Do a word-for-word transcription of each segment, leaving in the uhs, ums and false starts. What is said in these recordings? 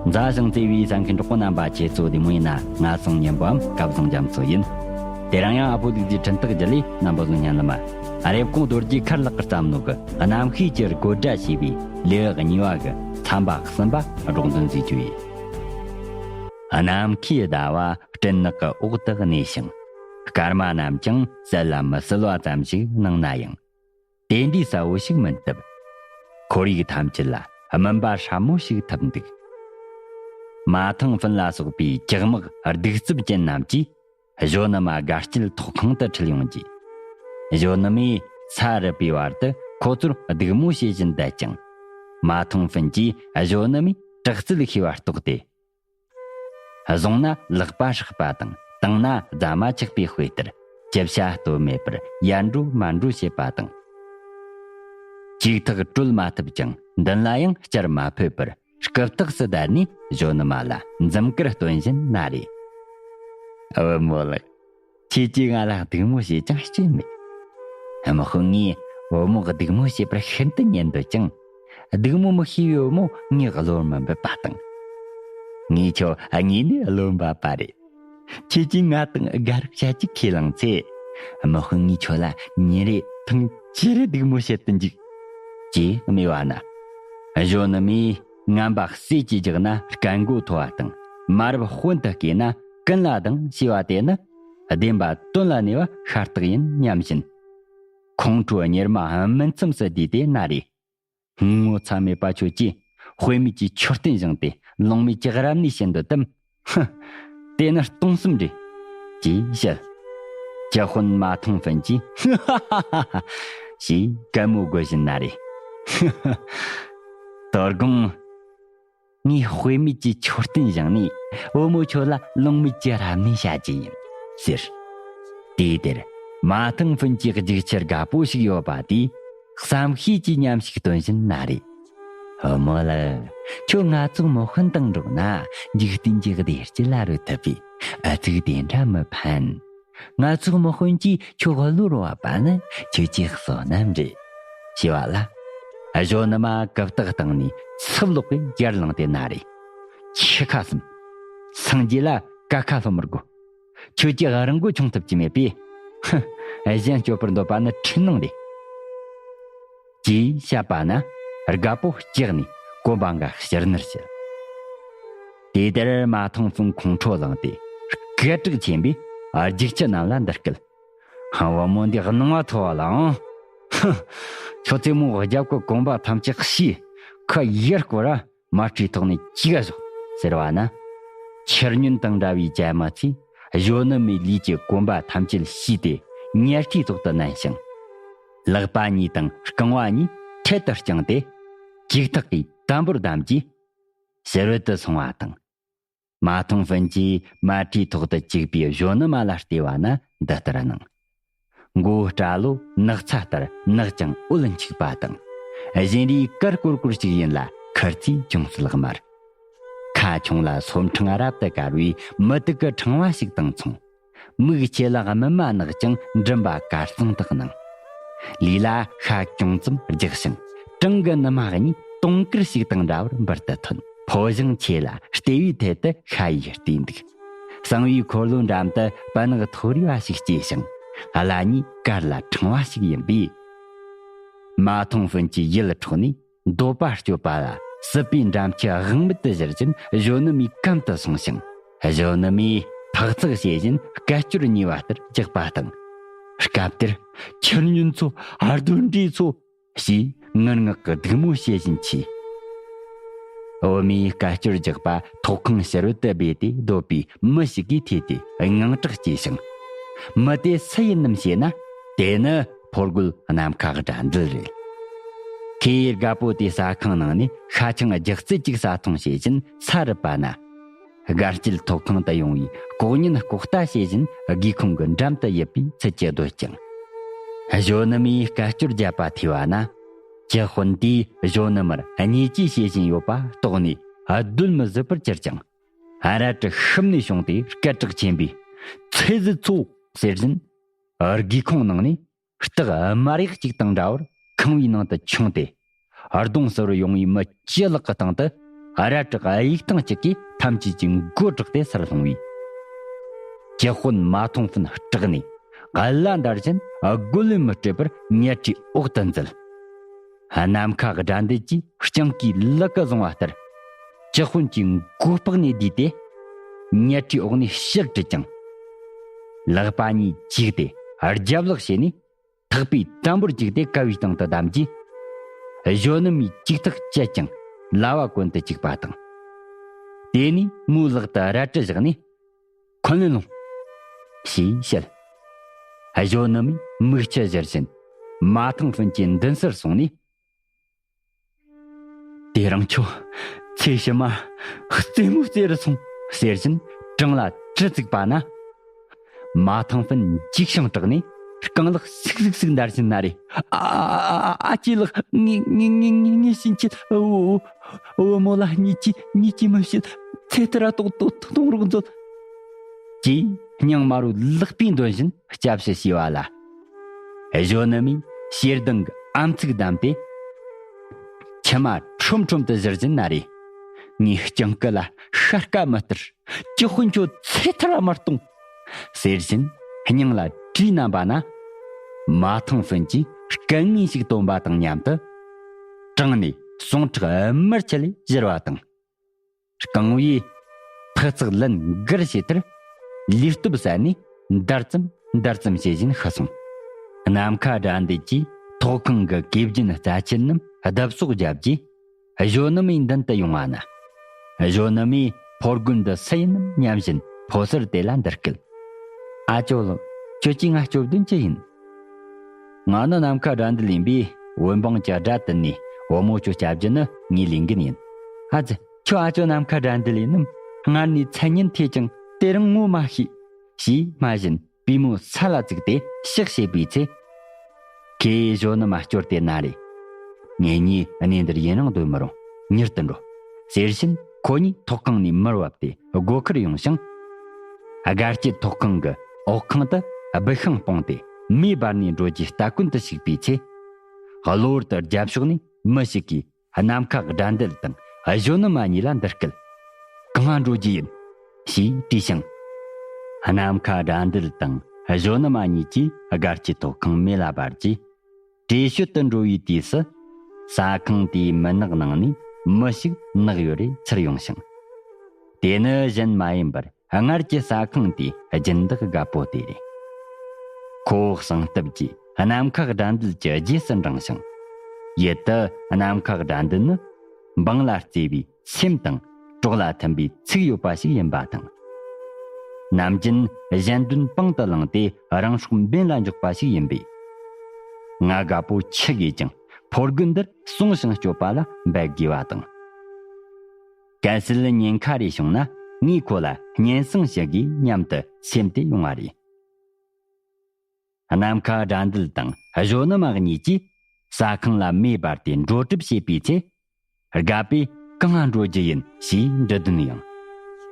མཛའ་ཞིང་བརྩེ་བའི་གསན་མཁན་གྲོགས་པོ་རྣམ་པ་ཁྱེད་ཚོ་བདེ་མོ་ཡིན་ན། ང་ཚང་ཉན་པའམ་སྐལ་བཟང་རྒྱ་མཚོ་ཡིན། དེ་རིང་ཡང་ཨ་ཕོ་ལུག་རྫིའི་འཕྲིན་སྟེགས་བརྒྱུད་ལས་རྣམ་པ་ཚོ་སྙན་ལ་མ། རེབ་གོང་རྡོ་རྗེ་མཁར་ལག་གིས་བརྩམས་ནོ་གི་རྣམ་ཤེས་ཀྱི་བགོ་བཀྲ་ཞེས་པའི་ལེའུ་གཉིས་པ་གི་མཚམས་པ་གསུམ་པ་སྒྲོག་འདོན་མཛད་རྒྱུ་ཡིན། ནམ་མཁའི་ཟླ་བ་སྤྲིན་ནག་གི་འོག་ཏུ་གནས་ཤིང་། སྐར་མ་རྣམས་ཀྱང་གསལ་ལ་མི་གསལ་བ་ཙམ་ཞིག་སྣང་ན་ཡང་། དེ་འདྲའི་གསལ་བོ་ཞིག་མིན་སྟབས། ཁོར་ཡུག་ཐམས་ཅད་ལ་སྨིན་པ་སྲབ་མོ་ཞིག་ཐེབས་འདུག། མ་ཐང་ཧྥིན་ལ་སོགས་པའི་ཇག་དམག་གདུག་རྩུབ་ཅན་རྣམས་ཀྱིས་གཞོན་ནུ་མ་དགའ་སྐྱིད་ཐོག་ཁང་དུ་ཁྲིད་ཡོང་རྗེས། གཞོན་ནུ་མས་ས་རུབ་པའི་བར་དུ་ཁོ་ཚོར་སྡིགས་མོ་བྱེད་བཞིན་བསྡད་ཀྱང་། མ་ཐང་ཧྥིན་གྱིས་གཞོན་ནུ་མའི་དྲག་རྩལ་ཤེས་པར་རྟོགས་ཏེ། བཟུང་ན་ལག་པ་ཧྲག་པ་དང་བཏང་ན་རྫ་མ་ཆག་པའི་དཔེ་ལྟར་ཅི་བྱ་གཏོལ་མེད་པར་ཡར་འགྲོ་མར་འགྲོ་བྱེད་པ་དང་། ཅིག་ཐག་གྲོལ་མ་ཐུབ་ཀྱང་མདུན་ལ་ཡང་བསྐྱར་མ་ཕོད་པར་རྐུབ་སྟེགས་སུ་བསྡད་ནས་གཞོན་ནུ་མ་ལ་འཛུམ་དཀར་སྟོན་བཞིན་ན་རེ། བུ་མོ་ལགས། ཁྱེད་ཀྱིས་ང་ལ་སྡིགས་མོ་བྱས་ཀྱང་སྐྱོན་མེད། དམག་དཔོན་ངས་བུ་མོ་གི་སྡིགས་མོ་བྱས་པར་ཤིན་ཏུ་ཉན་འདོད་ཀྱང་། སྡིགས་མོ་མི་ཤེས་པའི་བུ་མོ་ངས་བློར་མི་འབབ་པ་དང་། ངས་ཁྱོད་དངོས་ནས་བློ་འབབ་པ་རེད། ཁྱེད་ཀྱིས་ང་དང་དགའ་རབ་བྱ་རྒྱུ་ཁས་བླངས་ཚེ། དམག་དཔོན་ངས་ཁྱོད་ལ་ཉིན་རེ་ཐེངས་བཅུ་རེ་སྡིགས་མོ་བྱེད་དུ་འཇུག་ཅེས་སྨྲས་པ་ན། གཞོན་ནུ་མས་ངན་པ་ཟས་ཀྱིས་བརྒྱགས་ན་སྐད་མགོ་མཐོ་བ་དང་། མ་རབས་དཔོན་དུ་སྐྱེས་ན་ཀུན་ལ་སྡང་ཞེས་པ་དེ་ནི། བདེན་པ་དོན་ལ་གནས་པ་ཤ་སྟག་ཡིན་སྙམ་བཞིན། ཁོང་ཁྲོ་གཉེར་མ་སྨིན་མཚམས་སུ་བསྡུས་ཏེ་ན་རེ། ངོ་ཚ་མེད་པ་ཁྱོད་ཀྱིས་དཔེ་མེད་ཀྱི་མཆོད་རྟེན་བཞེངས་ཏེ་ལུང་མེད་ཀྱི་རབ་གནས་བྱེད་འདོད་དམ། ཧུ། དེ་ནི་སྟོང་གསུམ་རེད། ཅེས་བཤད། ཇག་དཔོན་མ་ཐང་ཧྥིན་གྱིས། ཧ་ཧ་ཧ་ཧ། ཞེས་གད་མོ་དགོད་བཞིན་ན་རེ། ཧུ་ཧུ། དོ་དགོང་། ངས་དཔེ་མེད་ཀྱི་མཆོད་རྟེན་བཞེངས་ནས་བུ་མོ་ཁྱོད་ལ་ལུང་མེད་ཀྱི་རབ་གནས་བྱ་རྒྱུ་ཡིན་ཟེར། དུས་དེར་མ་ཐང་ཧྥིན་གྱི་རྒྱུག་ཁྱི་དགའ་པོ་ཞིག་ཡོད་པ་དེས་བསམ་ཤེས་ཀྱི་ཉམས་ཤིག་སྟོན་བཞིན་ན་རེ། བུ་མོ་ལགས། ཁྱོད་ང་ཚོ་དམག་དཔོན་དང་འགྲོགས་ན་འཇིག་རྟེན་གྱི་བདེ་སྐྱིད་ལ་རོལ་ཐུབ་པས་ཨ་ཚུགས་དེ་འདྲ་མི་ཕན། ང་ཚོའི་དམག་དཔོན་གྱིས་ཁྱོད་བློར་བབས་པ་ནི་ཁྱོད་ཀྱི་བསོད་ནམས་རེད། ཞེས་པ་ལ། གཞོན་ནུ་མ་རྐུབ་སྟེགས་སྟེང་ནས་ཚུབ་ལོག་གིས་ཡར་ལངས་ཏེ་ན་རེ། ཁྱི་ཁ་གསུམ། སངས་རྒྱས་ལ་ཀ་ཁ་ལྷོ་མི་དགོས། ཁྱོད་ཀྱིས་རང་མགོ་ཆུང་ཐུབ་ཀྱི་མེད་པས། ཧུ། གཞན་སྐྱོབ་པར་འདོད་པ་ནི་འཕྲུལ་སྣང་རེད། ཅེས་བཤད་པ་ན་རྒད་པོ་སྐྲག་ནས་གོམ་པ་འགའ་ཕྱིར་ནུར་བྱས། དེ་ལྟར་མ་ཐང་ཧྥུན་ཁོང་ཁྲོ་ལངས་ཏེ་སྐད་གྲགས་ཆེན་པོས་རྒྱུག་ཁྱི་རྣམས་ལ་འདི་སྐད། བུ་མོ་འདི་སྣང་བ་མཐོ་བ་ལ་ཨང་། ཧུ། ཁྱོད་ཚོས་མོ་རྒྱབ་ཀྱི་གོམ་པ་ཐམས་ཅད་བཤིག་ཁ་ཡར་སྐོར་ར་མལ་ཁྲིའི་ཐོག་ནས་གཅིག་ག་ཞོག་ཟེར་བ་ན། ཁྱི་སྨྱོན་དང་འདྲ་བའི་ཇ་མ་ཚོས་གཞོན་ནུ་མའི་ལུས་ཀྱི་གོམ་པ་ཐམས་ཅད་བཤིག་སྟེ་མལ་ཁྲིའི་ཐོག་ཏུ་མནན་ཞིང་། ལག་པ་གཉིས་དང་རྐང་བ་གཉིས་འཕྲལ་དུ་བརྐྱངས་ཏེ། ལྕུག་ཐག་གིས་དམ་པོར་བསྡམས་རྗེས་ཕྱི་རོལ་དུ་སོང་བ་དང་། མ་ཐང་ཧྥུན་གྱིས་མལ་ཁྲིའི་ཐོག་ཏུ་བཅུག་པའི་གཞོན་ནུ་མ་ལ་བལྟས་པ་ན་འདི་ལྟར་སྣང་། མགོ་སྐྲ་ལོ་ནགས་ཚལ་ལྟར་ནག་ཅིང་འོད་འཁྱུག་པ་དང་། བཞིན་རས་དཀར་ཀོར་ཀོར་ཞིག་ཡིན་ལ་ཁུར་ཚོས་ཅུང་ཟད་དམར། ཁ་ཆུང་ལ་སོ་ཕྲེང་རབ་ཏུ་དཀར་བའི་མུ་ཏིག་གི་ཕྲེང་བ་ཞིག་དང་མཚུངས། མིག་ཕྱེད་ལ་སྨིན་མ་ནག་ཅིང་མགྲིན་པ་དཀར་ཚང་དག་སྣང་། ལུས་ལ་ཤ་ཅུང་ཙམ་རྒྱགས་ཤིང་། བྲང་གི་ནུ་མ་གཉིས་དུང་དཀར་ཞིག་དང་འདྲ་བར་འབུར་དུ་ཐོན། ཕོ་བྱང་ཆེ་ལ་ལྟེ་བའི་ཐད་དུ་ཤ་ཡིས་བལྟས་འདུག། གསང་བའི་འཁོར་ལོའི་འགྲམ་དུ་པ་ནག་ཐོ་རི་བ་ཞིག་སྐྱེས་ཤིང་། བརླ་གཉིས་དཀར་ལ་ཕྲེང་བ་ཞིག་ཡིན་པས། མ་ཐང་ཧྥུན་གྱི་ཡིད་འཕྲོག་ནས། འདོད་པ་སྐྱོབ་པ་ལ་སྲིད་པའི་འགྲམ་ཁྱི་དབང་མེད་དུ་བཞུར་བཞིན་གཞོན་ནུ་མའི་གམ་དུ་སོང་ཞིང་། གཞོན་ནུ་མས་ཐག་ཚག་བྱེད་བཞིན་སྐད་ཅོར་ཉེས་པ་ལྟར་རྒྱག་པ་དང་། སྐབས་དེར་ཁྱི་སྨྱོན་ཚོ། གདོན་འདྲེ་ཚོ། ཞེས་ངུ་ངག་གི་སྡིགས་མོ་བྱེད་བཞིན་མཆིས། བུ་མོས་སྐད་ཅོར་རྒྱག་པ་ཐོག་ཁང་ཕྱི་རོལ་དུ་སྦས་ཏེ་སྡོད་པའི་མི་ཞིག་གིས་ཐོས་ཏེ་དངངས་སྐྲག་སྐྱེས་ཤིང་། མི་དེ་སུ་ཡིན་ནམ་ཞེ་ན། དེ་ནི་ཕོ་རྒོད་ནམ་མཁའ་དགྲ་འདུལ་རེད། ཁོས་རྒད་པོ་དེའི་ཟ་ཁང་ནང་ནས་ཤ་ཆང་རྒྱགས་ཚད་ཅིག་ཟ་འཐུང་བྱེད་བཞིན་ས་རུབ་པ་ན། དགའ་སྐྱིད་ཐོག་ཁང་དུ་ཡོང་བའི་ལྐོག་ཉན་ལྐོག་ལྟ་བྱེད་བཞིན་སྒེའུ་ཁུང་གི་འགྲམ་དུ་ཡིབ་པའི་ཚུལ་གྱིས་སྡོད་ཅིང་། གཞོན་ནུ་མས་སྐད་ཅོར་བརྒྱབ་པ་ཐོས་པ་ན། ཇག་དཔོན་དེས་གཞོན་ནུ་མར་བརྙས་བཅོས་བྱེད་བཞིན་ཡོད་པ་རྟོགས་ནས་གདོན་མི་བཟོད་པར་གྱུར་ཅིང་། རལ་གྲི་ཤུབས་ནས་བྱུང་སྟེ་སྐད་གྲགས་ཆེན་པོས། ཚེ་ཟད་ཚོ། ཟེར་བཞིན་སྒེའུ་ཁུང་ནང་ནས་སྟག་དམར་ཡག་ཅིག་དང་འདྲ་བར་ཁང་བའི་ནང་དུ་མཆོངས་ཏེ། གདོང་ཟུར་ཡོང་བའི་མི་ཅི་ལག་གི་སྟེང་དུ་ རལ་གྲི་གཡུ་ཐང་གཅིག་གིས་ཐམས་ཅད་ཀྱི་མགོ་བྲེགས་ཏེ་སར་ལྷུང་བས། ཀྱི་དཔོན་མ་ཐོང་ཧྥུན་སྐྲག་ནས་གླ་འདར་བཞིན་རྒོལ་ལན་མི་སྤྲད་པར་ཉལ་ཁྲིའི་འོག་ཏུ་འཛུལ། ནམ་མཁའ་དགྲ་འདུལ་གྱིས་སྤྱང་ཀིའི་ལག་གིས་བཟུང་བ་ལྟར། ཀྱི་དཔོན་གྱི་མགོ་ལྤགས་ནས་བསྡུས་ཏེ། ཉལ་ཁྲིའི་འོག་ནས་ཕྱིར་དྲུད་ཅིང་། ལག་པ་གཉིས་གཅིག་སྟེ་རྒྱབ་ལག་བྱས་ནས། ཐག་པས་དམ་པོར་བཅུག་སྟེ་ཀ་བའི་སྟེང་དུ་བསྡམས་རྗེས། གཞོན་ནུ་མའི་ལྕུག་ཐག་བཅད་ཅིང་ལ་བ་གོན་དུ་བཅུག་པ་དང་། དེ་ནས་མོའི་ལག་ཏུ་རལ་གྲི་བཞག་ནས། འཁོན་ལན་སློང་། ཞེས་བཤད། གཞོན་ནུ་མས་མིག་ཆུ་བཞུར་བཞིན་མ་ཐང་ཧྥུན་གྱི་མདུན་སར་སོང་ནས། དེ་རིང་ཁྱོད་ཚེ་ཕྱི་མ་རྩེད་མོ་རྩེ་རུ་སོང་ཟེར་བཞིན་བྲང་ལ་གྲི་བཙུགས་པ་ན། མ་ཐང་ཧྥུན་འཇིགས་ཤིང་སྐྲག་ནས་རྐང་ལག་སིག་སིག་སིག་འདར་བཞིན་ན་རེ། ཨ་ཨ་ཨ་ཨ་ཅེ་ལགས། ངས་ངས་ངས་ངས་ངས་ཕྱིན་ཆད་བུ་བུ་མོ་ལ་ཉེས་ཅི་ཉེས་ཅི་མི་བྱེད། ཚེ་ཐར་ར་གཏོང་གཏོང་གཏོང་རོགས་མཛོད། ཅེས་སྙིང་དམར་བོའི་ལག་པས་འདོན་བཞིན་སྐྱབས་སུ་བྱས་པ་ལ། གཞོན་ནུ་མས་ཞེ་སྡང་གི་ཨམ་ཚིག་བསྡམས་ཏེ། མཆི་མ་ཁྲོམ་ཁྲོམ་དུ་བཞུར་བཞིན་ན་རེ། ངས་སྤྱང་ཀི་ལ་ཤ་དཀའ་མི་སྟེར། ཀྱི་དཔོན་ཁྱོད་ཚེ་ཐར་ར་མི་གཏོང་། ཟེར་བཞིན་སྙིང་ལ་གྲིས་བསྣམས་པ་ན། མ་ཐང་ཧྥུན་གྱིས་སྐད་ངན་ཞིག་བཏོན་པ་དང་མཉམ་དུ། བྲང་ནས་ཟུངས་ཁྲག་དམར་ཆད་ལས་བཞུར་བ་དང་། རྐང་བས་ཕུ་ཚག་ལན་འགར་བྱས་མཐར། ལུས་སྟོབས་ཟད་ནས་འདར་ཙམ་འདར་ཙམ་བྱེད་བཞིན་ཤི་སོང་། ནམ་མཁའ་དགྲ་འདུལ་གྱིས་ཐོག་ཁང་གི་གོས་རྒྱན་རྩ་ཆེན་རྣམས་བརྡབ་གསོག་བརྒྱབ་རྗེས། གཞོན་ནུ་མའི་མདུན་དུ་ཡོང་བ་ན། གཞོན་ནུ་མས་ཕོ་རྒོད་འདི་སུ་ཡིན་ནམ་སྙམ་བཞིན་ཕོ་གསར་དེ་ལ་འདི་སྐད། ཨ་ཅོ་ལགས། ཁྱོད་ཀྱིས་ང་སྐྱོབ་དོན་ཅི་ཡིན། ང་ནི་ནམ་མཁའ་དགྲ་འདུལ་ཡིན་པས། བོད་འབངས་ཀྱི་དགྲ་བཏུལ་ནས་བུ་མོ་ཁྱོད་སྐྱབས་རྒྱུ་ནི་ངའི་ལས་འགན་ཡིན། ཨ་ཙི། ཁྱོད་ཨ་ཅོ་ནམ་མཁའ་དགྲ་འདུལ་ཡིན་ནམ། སྔར་ནས་མཚན་སྙན་ཐོས་ཀྱང་དེ་རིང་ངོ་མ་ཤེས། ཞེས་སྨྲ་བཞིན་པུས་མོ་ས་ལ་བཙུགས་ཏེ་ཕྱག་བྱེད་པའི་ཚེ། ཁོས་གཞོན་ནུ་མ་བསྐྱོར་ཏེ་ན་རེ། ངེད་གཉིས་གནས་འདིར་ཡུན་རིང་སྡོད་མི་རུང་། མྱུར་དུ་འགྲོ། ཟེར་བཞིན་ཁོ་གཉིས་ཐོག་ཁང་ནས་མར་བབས་ཏེ་སྒོ་ཁར་ཡོང་ཞིང་། སྒར་སྐྱིད་ཐོག་ཁང་གི་འོག་ཁང་དུ་སྦི་ཤིང་སྤུངས་ཏེ་མེ་འབར་ནས་འགྲོ་རྒྱུའི་ལྟ་གོན་དུ་ཞུགས་པའི་ཚེ། གློ་བུར་དུ་རྒྱབ་ཕྱོགས་ནས་མི་ཞིག་གིས་ནམ་མཁའ་དགྲ་འདུལ་དང་གཞོན་ནུ་མ་གཉིས་ལ་འདི་སྐད། གང་ང་འགྲོ་རྒྱུ་ཡིན། ཞེས་དྲིས་ཤིང་། ནམ་མཁའ་དགྲ་འདུལ་དང་གཞོན་ནུ་མ་གཉིས་ཀྱིས་སྒར་གྱི་ཐོག་ཁང་མེ་ལ་འབར་རྗེས། བྲོས་བྱོལ་དུ་འགྲོ་བའི་དུས་སུ། ས་ཁང་དེའི་མུན་ནག་ནང་ནས་མི་ཞིག་ནག་ཡོད་རེ་ཚུར་ཡོང་ཞིང་། དེ་ནི་གཞན་མ་ཡིན་པར། སྔར་གྱི་ཟ་ཁང་དེའི་སྦྱིན་བདག་རྒད་པོ་དེ་རེད། ཁོ་བོ་གསང་སྟབས་ཀྱིས་ནམ་མཁའ་དགྲ་འདུལ་གྱི་རྗེས་སུ་འབྲངས་ཤིང་། ཡུལ་དུ་ནམ་མཁའ་དགྲ་འདུལ་ནི་འབངས་ལ་བརྩེ་བའི་སེམས་དང་གྲོགས་ལ་མཐུན་པའི་ཚིག་ཡོད་པ་ཞིག་ཡིན་པ་དང་། ནམ་རྒྱུན་གཞན་དོན་པང་དུ་བླངས་ཏེ་རང་སྲོག་འབེན་ལ་འཇོག་པ་ཞིག་ཡིན་པས། ང་རྒད་པོ་འཆི་དགོས་ཀྱང་ཕོ་རྒོད་འདིར་སྲུང་ཞིང་སྐྱོབ་པ་ལ་འབད་དགོས་པ་དང་། གལ་སྲིད་ཉེན་ཁ་རེ་བྱུང་ན་ངས་ཁོ་ལ་སྙན་སེང་ཞུ་དགོས་སྙམ་དུ་སེམས་ཏེ་ཡོང་བ་རེད། ནམ་མཁའ་དགྲ་འདུལ་དང་གཞོན་ནུ་མ་གཉིས་ཀྱིས་ཟ་ཁང་ལ་མེ་འབར་ཏེ་འགྲོ་གྲབས་བྱེད་པའི་ཚེ། རྒད་པོས་གང་ང་འགྲོ་རྒྱུ་ཡིན་ཞེས་འདྲི་དོན་ཡང་།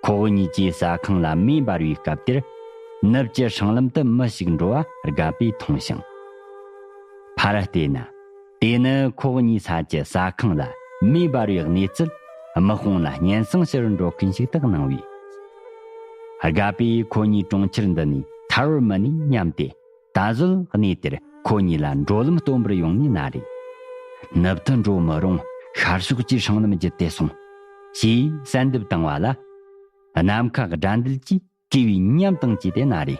ཁོ་བོ་གཉིས་ཀྱིས་ཟ་ཁང་ལ་མེ་འབར་བའི་སྐབས་དེར། ནུབ་ཀྱི་སྲང་ལམ་དུ་མི་ཞིག་འགྲོ་བ་རྒད་པོས་མཐོང་ཞིང་། ཕར་བལྟས་ན། དེ་ནི་ཁོ་གཉིས་ས་ཀྱི་ཟ་ཁང་ལ་མེ་འབར་བའི་གནས་ཚུལ་དམག་དཔུང་ལ་སྙན་སེང་ཞུ་རུ་འགྲོ་མཁན་ཞིག་ཏུ་སྣང་བས། རྒད་པོས་ཁོ་གཉིས་གྲོང་ཁྱེར་འདི་ནས་ཐར་བར་མི་ནུས་སྙམ་སྟེ། ད་གཟོད་གནས་དེར་ཁོ་གཉིས་ལ་འགྲོ་ལམ་སྟོན་པར་ཡོང་ནས་ན་རེ། ནུབ་ཏུ་འགྲོ་མི་རུང་། ཤར་ཕྱོགས་ཀྱི་སྲང་ལམ་བརྒྱུད་དེ་སོང་། ཞེས་གསལ་འདེབས་བཏང་བ་ལ། ནམ་མཁའ་དགྲ་འདུལ་གྱིས་བྲེལ་བའི་ཉམས་དང་བཅས་ཏེ་ན་རེ།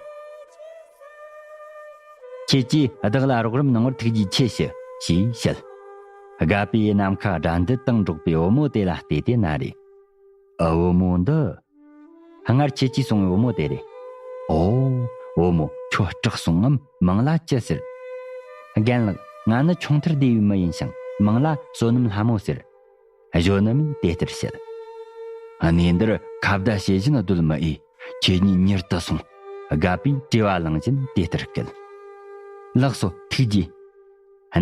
ཁྱེད་ཀྱིས་བདག་ལ་རོགས་རམ་གནང་བར་ཐུགས་རྗེ་ཆེ་ཞུ། ཞེས་བཤད། རྒད་པོས་ནམ་མཁའ་དགྲ་འདུལ་དང་འགྲོགས་པའི་བུ་མོ་དེ་ལ་བལྟས་ཏེ་ན་རེ། ཨ། བུ་མོ་འདི། སྔར་ཁྱེད་ཀྱིས་སོང་བའི་བུ་མོ་དེ་རེད། ཨོ། བུ་མོ་ཁྱོད་སྐྲག་སོང་ངམ། མིང་ལ་ཅི་ཟེར། རྒན་ལགས། ང་ནི་ཆུང་མཐར་སྡེ་བའི་མི་ཡིན་ཞིང་མིང་ལ་བསོད་ནམས་ལྷ་མོ་ཟེར། གཞོན་ནུ་མས་དེ་ལྟར་བཤད། གནས་འདིར་ཁ་བརྡ་བྱེད་བཞིན་སྡོད་མི་འོས། ཁྱེད་གཉིས་མྱུར་དུ་སོང་། རྒད་པོས་བྲེལ་བ་ལངས་བཞིན་དེ་ལྟར་སྐད། ལགས་སོ། ཐུགས་རྗེ།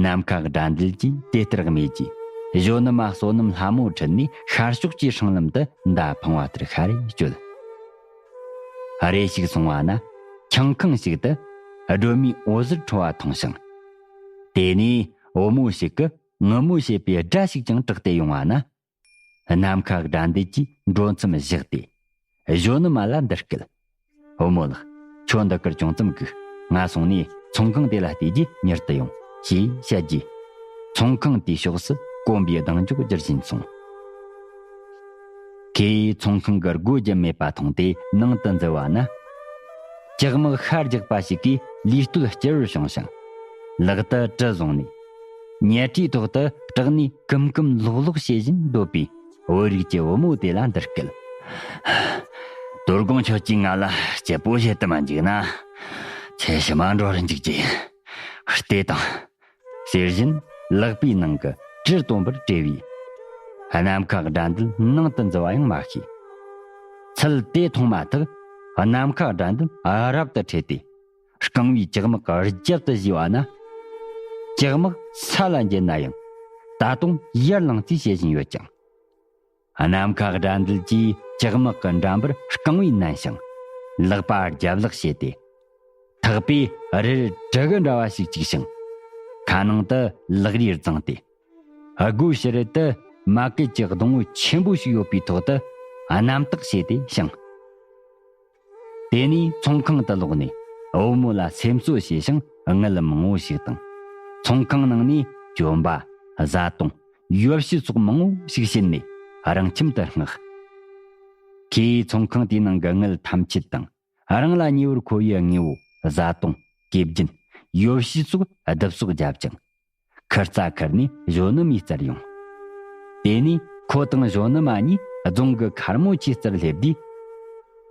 ནམ་མཁའ་དགྲ་འདུལ་གྱིས་དེ་ལྟར་སྨྲས་རྗེས། གཞོན་ནུ་མ་བསོད་ནམས་ལྷ་མོ་ཁྲིད་ནས་ཤར་ཕྱོགས་ཀྱི་སྲང་ལམ་དུ་མདའ་འཕང་བ་ལྟར་ཤར་རེ་བསྐྱོད། རེ་ཞིག་སོང་བ་ན་ཁྱང་ཁང་ཞིག་ཏུ་སྒྲོལ་མའི་འོད་ཟེར་འཕྲོ་བ་མཐོང་ཞིང་། དེ་ནས་བུ་མོ་ཞིག་གིས་ངུ་མོ་བྱེད་པའི་སྒྲ་ཞིག་ཀྱང་གྲགས་ཏེ་ཡོང་བ་ན། ནམ་མཁའ་དགྲ་འདུལ་གྱིས་འགྲོ་མཚམས་བཞག་སྟེ། གཞོན་ནུ་མ་ལ་འདི་སྐད། བུ་མོ་ལགས། ཁྱོད་འདི་གར་ཅུང་ཙམ་སྒུག། ང་སོང་ནས་ཚོང་ཁང་དེ་ལ་བལྟས་རྗེས་མྱུར་དུ་ཡོང་། ཞེས་བཤད་རྗེས། ཚོང་ཁང་དེའི་ཕྱོགས་སུ་གོམ་པའི་གདེང་འཇོག་རྒྱུར་ཕྱིན་སོང་། ཁོས་ཚོང་ཁང་གི་སྒོ་རྒྱབ་མེད་པ་མཐོང་སྟེ་ནང་དུ་འཛུལ་བ་ན། ལྕགས་མག་ཤ་རྒྱགས་པ་ཞིག་གིས་ལུས་སྟོད་སྐྱུར་བར་བྱུང་ཞིང་། ལག་ཏུ་གྲི་བཟུང་ནས། ཉལ་ཁྲིའི་ཐོག་ཏུ་སྐྲག་ནས་ཀུམ་ཀུམ་ལོག་ལོག་བྱེད་བཞིན་སྡོད་པའི་བོད་རིགས་ཀྱི་བུ་མོ་དེ་ལ་འདི་སྐད། དོ་དགོང་ཁྱོད་ཀྱིས་ང་ལ་སྐྱིད་པོ་བྱེད་དུ་མ་འཇུག་ན། ཁྱེད་ཕྱི་མ་འགྲོ་རུ་འཇུག་རྒྱུ་ཡིན། ལྟོས་དང་། ཟེར་བཞིན་ལག་པའི་ནང་གི་གྲི་སྟོན་པར་བྲེལ་བས། ནམ་མཁའ་དགྲ་འདུལ་ནང་དུ་འཛུལ་བ་ཡང་མ་ཤེས། ཚུལ་དེ་མཐོང་མ་ཐག་ནམ་མཁའ་དགྲ་འདུལ་རབ་ཏུ་ཁྲོས་ཏེ། རྐང་བའི་ལྕགས་མག་རྒྱབ་ཏུ་བཞེས་པ་ན། ལྕགས་མག་ས་ལ་འགྱེལ་ན་ཡང་། ད་དུང་ཡར་ལངས་རྩིས་བྱེད་བཞིན་ཡོད་ཀྱང་། ནམ་མཁའ་དགྲ་འདུལ་གྱིས་ལྕགས་མག་གི་འགྲམ་པར་རྐང་བས་མནན་ཞིང་། ལག་པ་རྒྱབ་ལག་བྱས་ཏེ། ཐག་པས་རིར་གྲི་གུ་འདྲ་བ་ཞིག་བཅུག་ཞིང་། ཁ་ནང་དུ་ལག་རིས་བརྫངས་ཏེ། སྒོའི་ཕྱི་རོལ་དུ་མ་སྐད་ཀྱི་སྡོང་བོ་ཆེན་པོ་ཞིག་ཡོད་པའི་ཐོག་ཏུ་རྣམ་དག་བྱས་ཏེ་བཞེངས། དེ་ནས་ཚོང་ཁང་དུ་ལོག་ནས་བུ་མོ་ལ་སེམས་གསོ་བྱས་ཤིང་དངུལ་མང་བོ་ཞིག་དང་། ཚོང་ཁང་ནང་ནས་གྱོན་པ། བཟའ་བཏུང་། ཡོ་བྱད་སོགས་མང་བོ་ཞིག་བྱིན་ནས་རང་ཁྱིམ་དུ་མངགས། ཁོས་ཚོང་ཁང་དེའི་ནང་གི་དངུལ་ཐམས་ཅད་དང་། རང་ལ་ཉེ་བར་མཁོ་བའི་དངོས་པོ། བཟའ་བཏུང་། གོས་རྒྱན། ཡོ་བྱད་སོགས་བསྡུ་གསོག་བརྒྱབ་ཅིང་། ཁུར་རྩྭ་ཁུར་ནས་གཞོན་ནུ་མའི་རྩར་ཡོང་། དེ་ནས་ཁོ་དང་གཞོན་ནུ་མ་གཉིས་རྫོང་གི་མཁར་མོ་ཆེའི་རྩར་སླེབས་དུས།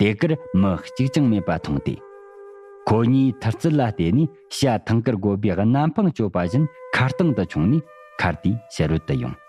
དེ་གར་མི་གཅིག་ཀྱང་མེད་པ་མཐོང་སྟེ། ཁོ་གཉིས་ཐུར་རྩལ་ལ་བརྟེན་ནས་བྱ་ཐང་དཀར་རྒོད་པོས་གནམ་འཕང་གཅོད་པ་བཞིན་མཁར་སྟེང་དུ་མཆོངས་ནས་མཁར་དེའི་ཕྱི་རོལ་དུ་ཡོང་